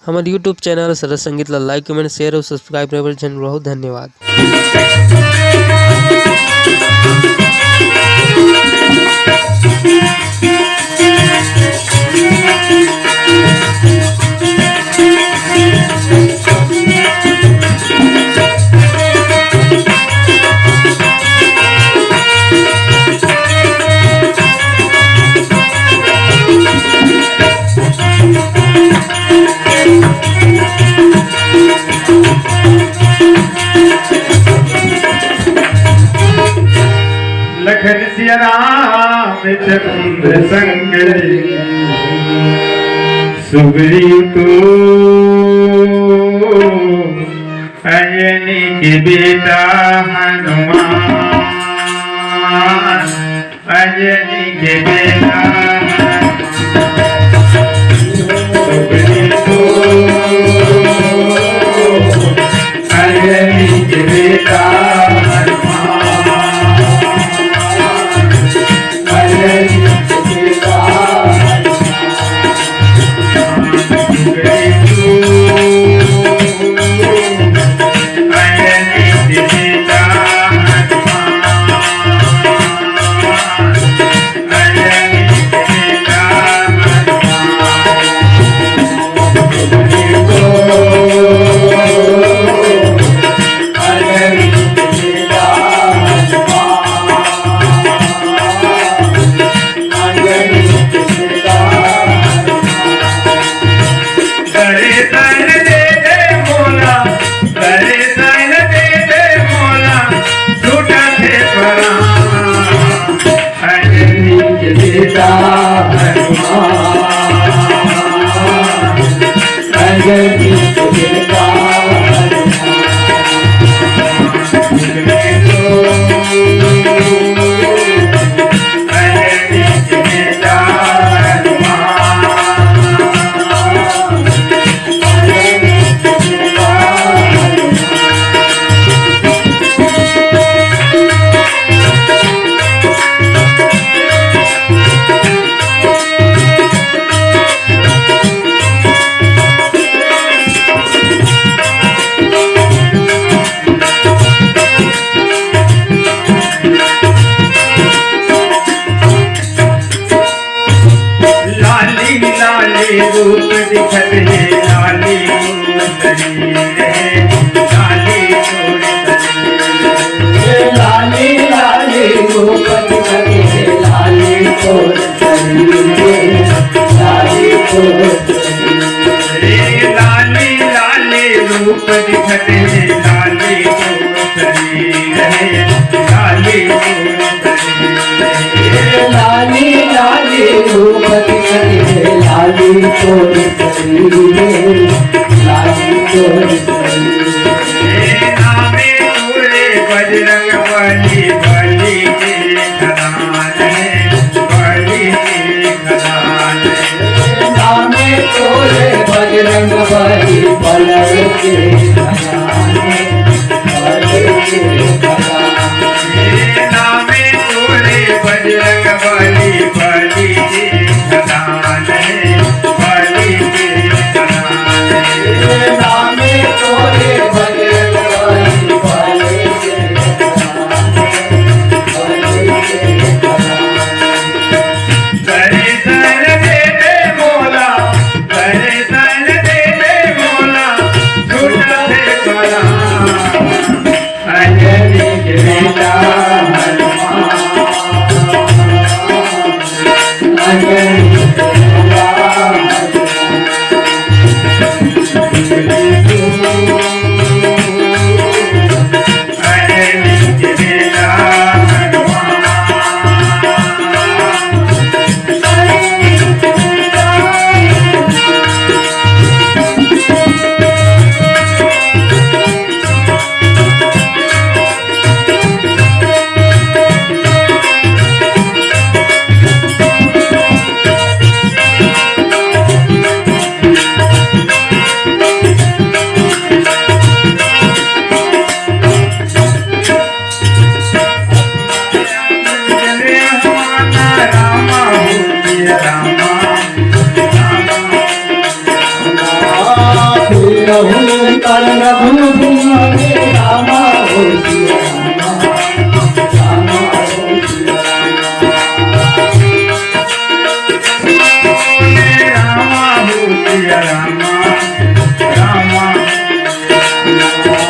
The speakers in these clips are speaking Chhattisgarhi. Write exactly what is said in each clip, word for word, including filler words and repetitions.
हमर YouTube चैनल सरस संगीत ला like, comment, share और subscribe करे बर झन भुलाहू। धन्यवाद। लखन सिया रामचंद्र संग रे, सुग्रीव तो अंजनी के बेटा हनुमान, अंजनी के बेटा हनुमान। सुग्रीव तो अंजनी के बेटा हनुमान। दर्शन दे दे मोला, दर्शन दे दे मोला, छूटत हे परान। अंजनी के बेटा हनुमान, अंजनी के बेटा हनुमान। लाली लाली रूप दिखत हे, लाली तोर शरीर हे, लाली तोर शरीर हे। लाली लाली रूप दिखत हे, लाली तोर शरीर हे, लाली तोर शरीर हे। रे लाली लाली रूप दिखत हे, लाली तोर शरीर हे, लाली तोर शरीर हे। लाली लाली रूप दिखत हे, लाली तोर शरीर हे, लाली तोर शरीर हे। हे नामे तोरे बजरंग बली, बली के खदान हे, बली के खदान हे। नामे तोरे बजरंग बली, बली के खदान हे, बली के खदान हे। नामे तोरे बजरंग बली, बली के खदान हे, बली के खदान हे। नामे तोरे बजरंग बली, बली के खदान हे, बली के खदान हे। दर्शन दे दे मोला, दर्शन दे दे मोला, छूटा रघुवीर हरे रामा हो सिया रामा, रामा हो सिया रामा। रामा हो सिया रामा, रामा हो सिया रामा।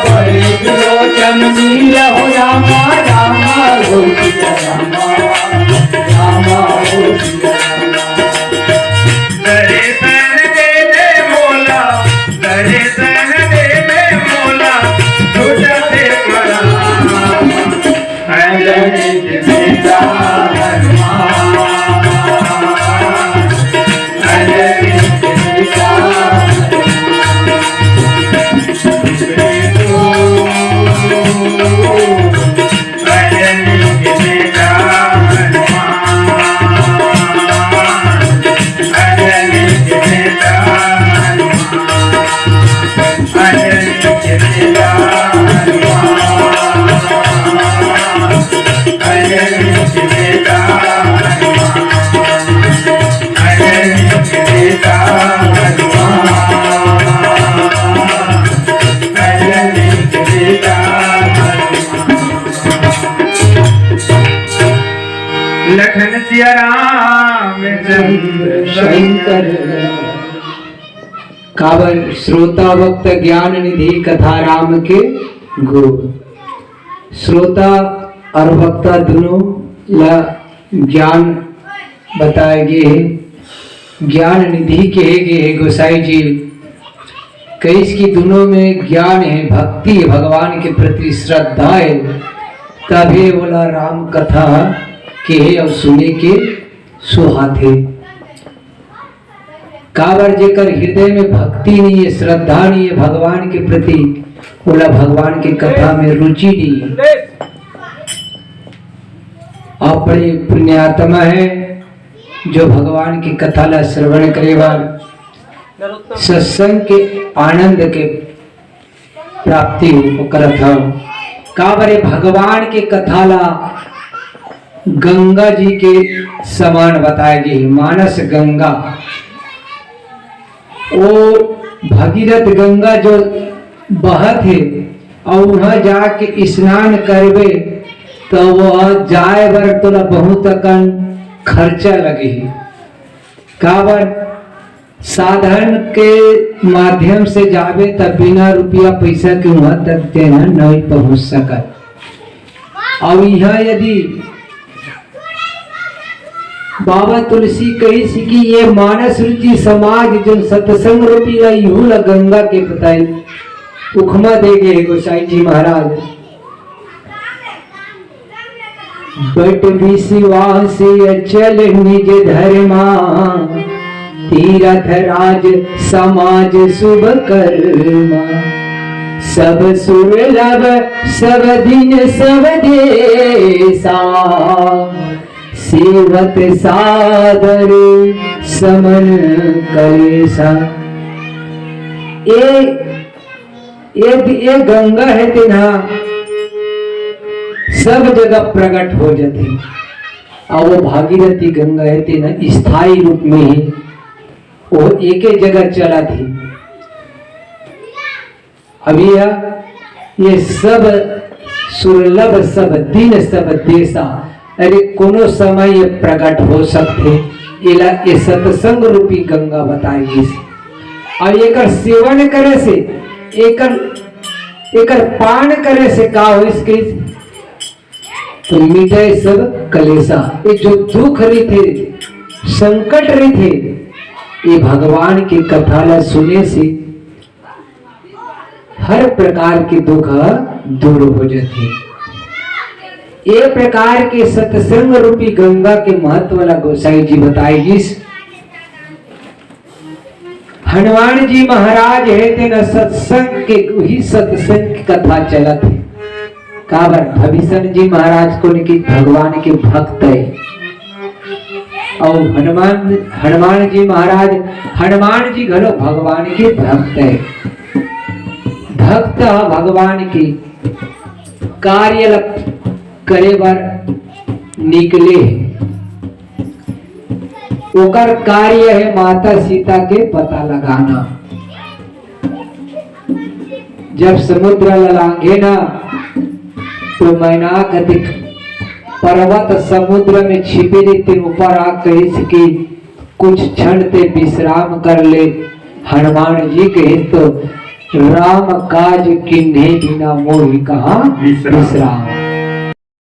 बड़े विलोचन नील हो रामा, रामा हो सिया रामा, रामा हो सिया रामा। दर्शन दे दे मोला, दर्शन दे दे मोला, छूटथे परान। अंजनी के बेटा हनुमान, अंजनी के बेटा हनुमान। लखन सिया राम चंद्र शंकर। काबर श्रोता वक्ता ज्ञान निधि कथा राम के गुरु। श्रोता और वक्ता दोनों ला ज्ञान बताए गे हे, ज्ञान निधि कहे गे हे गोसाई जी। कहिस कि दोनों में ज्ञान हे, भक्ति हे, भगवान के प्रति श्रद्धा हे, तभे ओला राम कथा कहे और सुने के सुहाथे। काबर जेकर हृदय में भक्ति नहीं हे, श्रद्धा नहीं हे भगवान के प्रति, ओला भगवान के कथा में रुचि नहीं हे। आप बड़े पुण्यात्मा हे जो भगवान की कथा ला श्रवण करे बर सत्संग के आनंद के प्राप्ति करत हव। काबर ए भगवान के कथा ला गंगा जी के समान बताए गे हे, मानस गंगा। ओ भगीरथ गंगा जो बहत हे अउ उहाँ जाके स्नान करबे, त वह जाए बर तोला बहुत अकन खर्चा लगही। काबर साधन के माध्यम से जाबे त बिना रुपया पैसा के उहाँ तक तेन ह नइ पहुँच सकत। अउ इहाँ यदि बाबा तुलसी कहिस कि ये मानस रुचि समाज जो सत्संग रूपी ला इहू ला गंगा के बताई, उखमा दे गे हे गोसाई जी महाराज। बट विश्वास अचल निज धर्मा, तीरथ राज समाज शुभ कर्मा। सब सुरलभ सब दिन सब देसा, सेवत सादर समन कलेसा। ए ए, ए गंगा हे तेन ह सब जगह प्रकट हो जथे। अउ वो भागीरथी गंगा हे तेन ह स्थायी रूप में ही वो एके जगह चलत हे। अब यह, ये सब सुरलभ, सब दिन, सब देसा, अरे कोनो समय ये प्रकट हो सकथे। एला ये सत्संग रूपी गंगा बताए गिस। अउ एकर सेवन करे से, एकर, एकर पान करे से का होइस कि तो मिटे सब कलेसा। ये जो दुख रहिथे, संकट रहिथे, ये भगवान के कथा ला सुने से हर प्रकार के दुख ह दूर हो जाथे। ये प्रकार के सत्संग रूपी गंगा के महत्व ला गोसाई जी बताए गिस। हनुमान जी महाराज हे तेन सत्संग के, उही सत्संग की कथा चलत हे। काबर भविष्य जी महाराज कोन कि भगवान के भक्त हे। अउ हनुमान, हनुमान जी महाराज, हनुमान जी घलो भगवान के भक्त हे। भक्त ह भगवान के कार्य ल करे बर निकले हे। ओकर कार्य हे माता सीता के पता लगाना। जब समुद्र ला लांघे ना, तो मैनाक अधिक पर्वत समुद्र में छिपे रहिस, तेन ऊपर आ कहिस कि कुछ क्षण ते विश्राम कर ले। हनुमान जी कहिस तो राम काज कीन्हे बिना मोहि कहाँ विश्राम। विश्राम।